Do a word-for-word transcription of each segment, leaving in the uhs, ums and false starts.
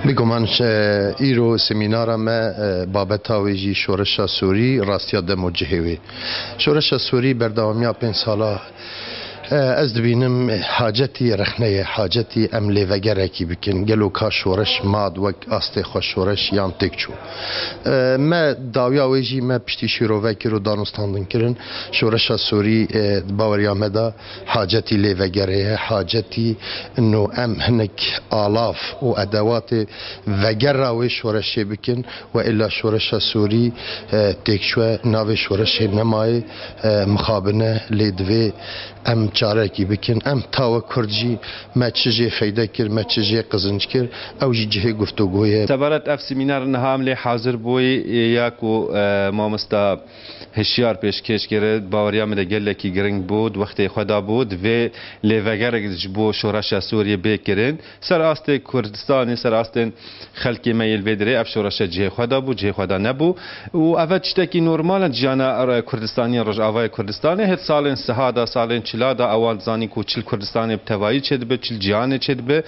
Bêguman, e, îro semînara me, e, babeta wê jî şoreşa Sûrî, rastiya dem û cihê wê. Şoreşa Sûrî berdewamiya pênc sala, e, ez dibînim hacetî rexne ye, hacetî em lêvegerekî bikin. Gelo ka şoreş mat wek astê xwe şoreş yan têk çû? E, me dawiya wê jî me piştî şîrove kir û danûstandin kirin. Şoreşa Sûrî, e, di baweriya me de hacetî lêvegerê ye, hacetî ino em hinek alav û edewatê vegera wê şoreşê bikin. We illa şoreşa Sûrî, e, têk çûye, navê şoreşê nemaye, e, mixabin e, lê divê em çarekî bikin. Em ta wek Kurd jî me çi jê feyde kir, me çi jê qizinc kir, ew jî cihê guftûgoyê ye. Sebaret ev semînar niha em lê hazir bûyî, ya ku, e, mamosta Hişyar pêşkêş kir, baweriya min de gelekî giring bû, di wextê xwe de bû, divê lêvegerek ji bo şoreşa Sûriyê bê kirin. Ser astê Kurdistanê, ser astên xelkê me yê li vê dirê ev şoreşe cihê xwe de bû, cihê xwe de nebû. Û ev tiştekî normal e, jiyana Kurdistanê, Rojavayê Kurdistanê, hêt salên siha de, salên çila de, ewan dizanî ku çi li Kurdistanê bi tevayî çêdibe, çi li cîhanê çêdibe.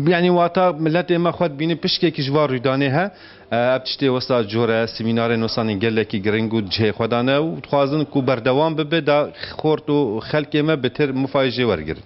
Yanî wata miletê me xwe dibîne pişkekî ji van rûydanê he. Ev tiştê wisa cor e, semînarên wisa yên gelekî giring û cihê xwe dane û dixwazin ku berdewam bibe, da xort û xelkê me bitir mifayê jê wergirin.